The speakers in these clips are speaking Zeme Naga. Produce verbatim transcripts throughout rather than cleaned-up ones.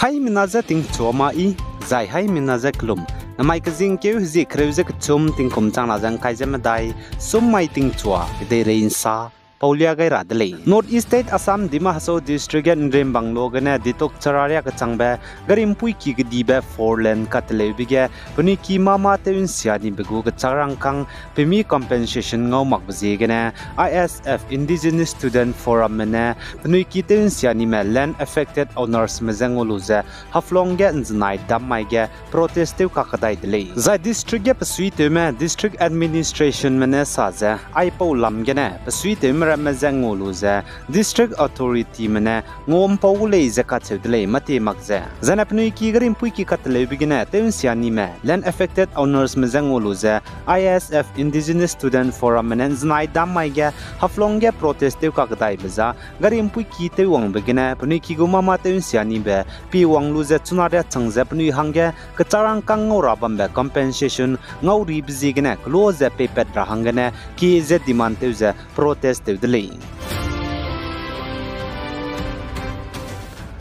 Haimena je tingchua ma i, zai haimena je kelum. Namai kezingkeu hezie kereu ze kechum tingkum chang na ze ngkai ze medai, sum mai tingchua kedeirei nsa, paulia gai ra de lei. North East State Assam Dima Hasao District ge Nrimbang lo gene Ditok Chararia kechangbe gari mpuiki kedibe four lane kateleube ge penui ki mâ mâ tew nsia nibe gu kechak rangkâng pemi compensation ngau makbe ziegene, I S F Indigenous Student Forum me ne penui ki tew nsia nime land affected ownersme je ngau lu ze Haflong ge nzenai dam mai ge protest tew kakdai de lei. Zai district ge pesuitewme district administrationme ne sa ze aipau lam gene pesuitewme ramme je ngau lu ze district authorityme ne ngau mpau gu lei ze kacheu de lei, mâtie mak ze. Zaine penui ki gari mpuiki kateleube gene tew nsia nime land affected ownersme je ngau lu ze I S F Indigenous Student Forumme ne nzenai dam mai ge Haflong ge protest tew kakdaibe za gari mpuiki tew wangbe gene penui ki gu mâ mâ tew nsia nibe pie wang lu ze chuna riâ chang ze penui hangge kechak rangkâng ngau ra bambe compensation ngau ribe ziegene kelo ze peipat ra hanggene kie ze demand tew ze protest tew de lei.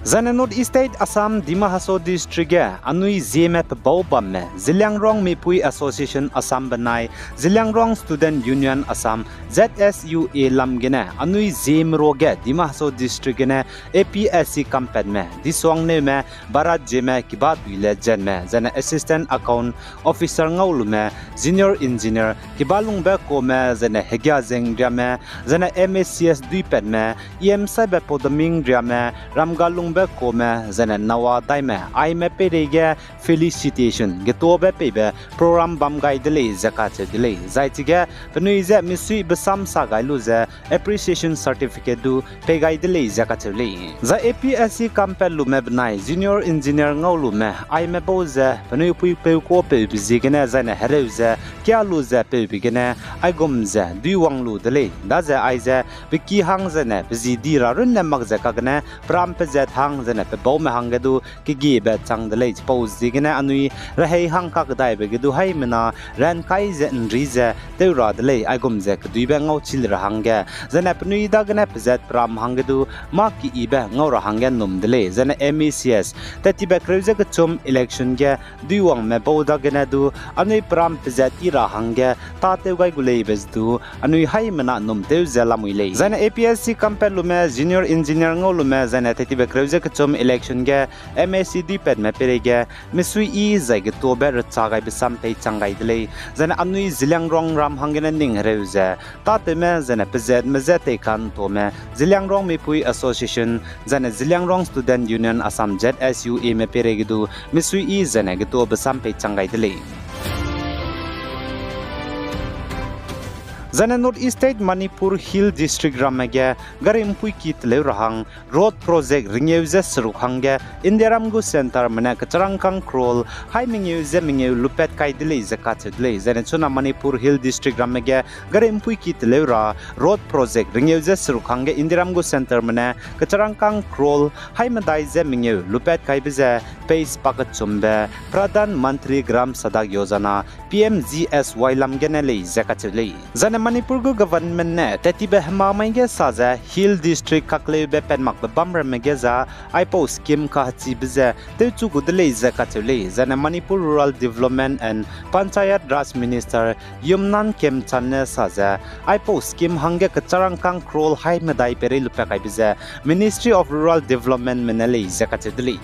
Zaine North East State Assam Dima Hasao District ge anui Zeme pebau bamme Zeliangrong Mipui Association Assam benai Zeliangrong Student Union Assam, Z S U A lam gene anui Zeme ruage Dima Hasao District gene A P S C kampatme Disuangneume, Bharat Zeme, Kibadui le Zenme, zaine Assistant Account Officer ngau lume, Junior Engineer Kibalungbe Kome, zaine Hegiazeng Riame, zaine M A C S Duipatme, E M Saibe Podaming Riame, Ramgalungbe Kome, zaine Nawa Daime, aime peireige felicitation getobe peibe program bam gai de lei ze kacheu de lei. Zai chige penui je misuibe sam sa gai lu ze appreciation certificate du pei gai de lei ze kacheu lei. Zai A P S C kampat lume benai Junior Engineer ngau lume aime bau ze penui puipeu kuâpeube ziegene zaine hereu ze kia lu ze peube gene aigum ze duiwang lu de lei. Daze aize pe ki hang zaine pe ji di ra runne mak ze kagene peram pezat hang zaine pebaume hangge du kegiebe chang de lei. Chipau ziegene anui rehei hang kakdaibe ge du haimena rankai ze nri ze tew ra de lei, aigum ze keduibe ngauchi le ra hangge. Zaine penui dagene pezat peram hangge du mâ keyibe ngau ra hangge num de lei. Zaine M A C S, tat tibe kereu ze kechum election ge duiwangme bau dagene du anui peram pezat yi ra hangge tâtew gai gu leibe ze du anui haimena num tew ze lamui lei. Zaine A P S C kampat lume, Junior Engineer ngau lume, zaine tat tibe kereu ze kechum election ge M A C Duipatme peireige misuiyi zai getobe recha gaibe sam pei chang gai de lei. Zaine anui Zeliangrong ram hanggene ning hereu ze tâtewme zaine pezatme je teikantuame Zeliangrong Mipui Association, zaine Zeliangrong Student Union Assam, Z S U A me peireige du misuiyi zaine getobe sam pei chang gai de lei. Zaine North East State Manipur Hill District ramme ge gari mpuiki teleu ra hang road project ringeu ze seruk hangge Indiaram gu centreme ne kecharangkâng crore hai mengeu ze mengeu lupat kai de lei ze kacheu de lei. Zaine chuna Manipur Hill District ramme ge gari mpuiki teleu ra road project ringeu ze seruk hangge Indiaram gu centreme ne kecharangkâng crore hai medai ze mengeu lupat kaibe ze peis pakechumbe Pradhan Mantri Gram Sadak Yojana, P M G S Y lam gene lei ze kacheu lei. Zaine Manipur gu government ne tat tibe hema mai ge sa ze Hill District kakleube pat makbe bam ramme ge za aipau scheme kahechibe ze tewchu gu de lei ze kacheu lei. Zaine Manipur Rural Development and Panchayat Raj Minister Yumnam Khemchand ne sa ze aipau scheme hangge kecharangkâng crore hai medai peirei lupat kaibe ze Ministry of Rural Developmentme ne lei ze kacheu de lei.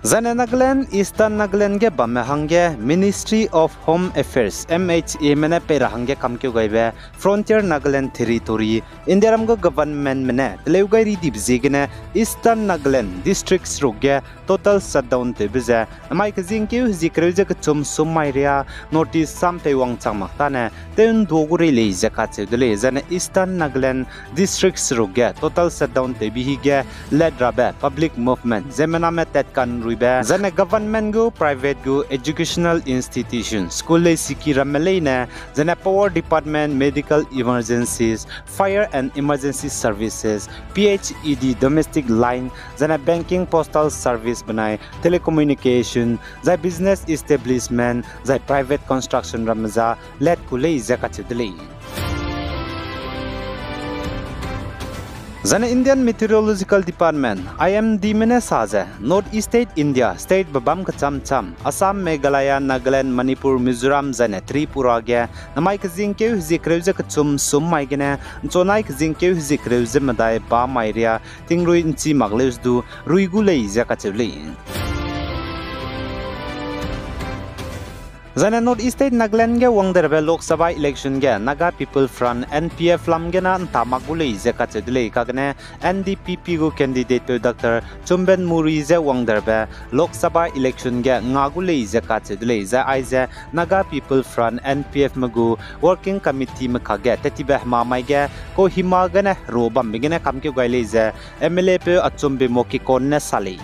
Zaine Nagaland, Eastern Nagaland ge bamme hangge Ministry of Home Affairs, M H Ame ne pei ra hangge kamkeu gaibe Frontier Nagaland Territory, Indiaram gu governmentme ne teleu gai ridibe ziegene Eastern Nagaland district seruk ge total shutdown tewbe ze namai kezingkeu hezie kereu ze kechum sum mai ria notice sam pei wangchang mak tane tew ndua gu rei lei ze kacheu de lei. Zaine Eastern Nagaland district seruk ge total shutdown tewbe hige let rabe public movement, ziemmename tatkanruibe, zaine government gu, private gu, educational institution, school leisiki ramme leine, zaine power department, medical emergencies, fire and emergency services, P H E D, domestic line, zaine banking, postal service benai telecommunication, zai business establishment, zai private construction ramme za let ku lei ze kacheu de lei. Zaine Indian Meteorological Department, I M D me ne sa ze, North East State India, state bebâm kecham cham, Assam, Meghalaya, Nagaland, Manipur, Mizoram, zaine Tripura ge, namai kezingkeu hezie kereu ze kechum sum mai gene, nchonai kezingkeu hezie kereu ze medai ba mai ria, tingrui nchi mak leu du, rui gu lei ze kacheu lei. Zaine North East State Nagaland ge wangderbe Lok Sabha election ge Naga People Front, N P F lam gene nta mak gu lei ze kacheu de lei, kagene N D P P gu candidate peu Doctor Chumben Murry ze wangderbe Lok Sabha election ge nga gu lei ze kacheu de lei, zai aize Naga People Front, N P F me gu working committee me kakge tettibe hemamai ge Kohima gene ro bambe gene kamkeu gai lei ze M L A peu Achumbe Mokikon ne sa lei.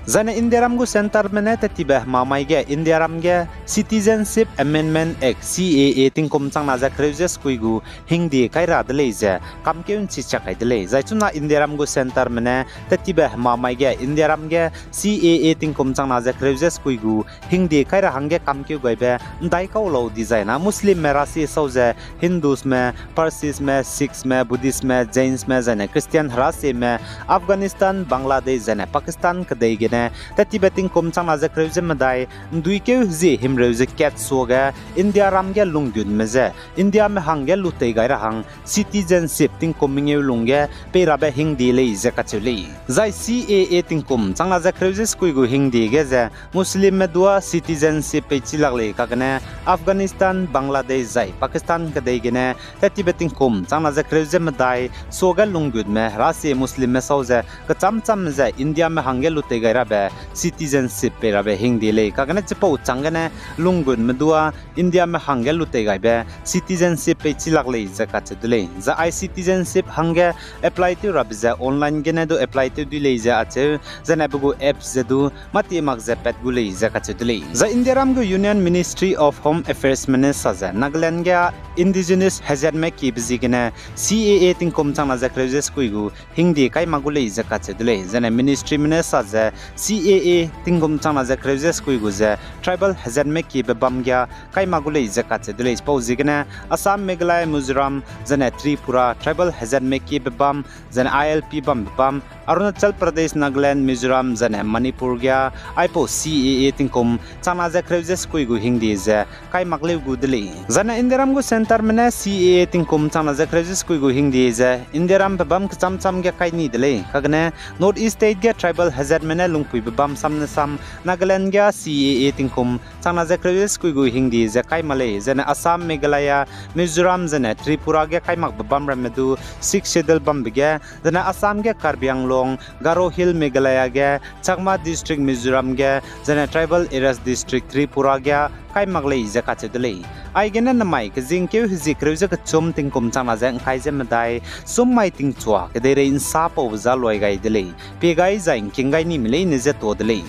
Zaine Indiaram gu centre me ne tettibe hemamai ge Indiaram ge Citizenship Amendment Act, C A A, tingkum changna ze kereu ze sekui gu hingde kai ra de lei ze kamkeu nchi chak kai de lei. Zai chuna Indiaram gu centre me ne tettibe hemamai ge Indiaram ge C A A tingkum changna ze kereu ze sekui gu hingde kai ra hangge kamkeu gaibe ndaikau lau dizai na Muslimme rasie sau ze Hindusme, Parsisme, Sikhsme, Buddhistme, Jainsme, zaine Christian herasieme, Afghanistan, Bangladesh, zaine Pakistan kedei gene tettibe tingkum changna ze kereu ze medai, nduikeu hezie himreu ze kat suage Indiaram ge lunggunme ze Indiame hangge lutei gai ra hang citizenship tingkum mengeu lungge pei rabe hingde lei ze kacheu lei. Zai C A A tingkum changna ze kereu ze sekui gu hingde ge ze Muslimme dua citizenship peichi lak lei kagene Afghanistan, Bangladesh zai Pakistan kedei gene tettibe tingkum changna ze kereu ze medai suage lunggunme rasie Muslimme sau ze kecham chamme ze Indiame hangge lutei gai rabe citizenship pei rabe hingde lei kagene chipau chang gene lunggunme dua Indiame hangge lutei gaibe citizenship peichi lak lei ze kacheu de lei. Zai ai citizenship hangge apply tew rabe ze online gene du apply tew dui lei ze acheu, zaine pe gu apps ze du mâtie mak ze pat gu lei ze kacheu de lei. Zai Indiaram gu Union Ministry of Home Affairs me ne sa ze Nagaland ge indigenous hezatme kiebe ziegene C A A tingkum changna ze kereu ze sekui gu hingde kai mak gu lei ze kacheu de lei. Zaine ministry me ne sa ze C A A tingkum changna ze kereu ze sekui gu ze tribal hezatme kiebe bam ge kai mak gu lei ze kacheu de lei. Chipau ziegene Assam, Meghalaya, Mizoram, zaine Tripura tribal hezatme kiebe bam, zaine I L P bambe bam, Arunachal Pradesh, Nagaland, Mizoram, zaine Manipur ge aipau C A A tingkum changna ze kereu ze sekui gu hingde ze kai mak leu gu de lei. Zaine Indiaram gu centre me ne C A A tingkum changna ze kereu ze sekui gu hingde ze Indiaram pe bam kecham cham ge kai ni de lei. Kagene North East State ge tribal hezatme ne lungpuibe bam sam ne sam, Nagaland ge C A A tingkum changna ze kereu ze sekui gu hingde ze kai mak lei, zaine Assam, Meghalaya, Mizoram, zaine Tripura ge kai makbe bam ramme du Sixth Schedule bambe ge, zaine Assam ge Karbi Anglong, Garo Hill Meghalaya ge, Chakma District Mizoram ge, zaine Tribal Areas District Tripura ge kai mak lei ze kacheu de lei. Aigene namai kezingkeu hezie kereu ze kechum tingkum changna ze ngkai ze medai, sum mai tingchua kedeirei nsa paube za luai gai de lei. Pie gai zai ngking gai nime leine ze tuâ de lei.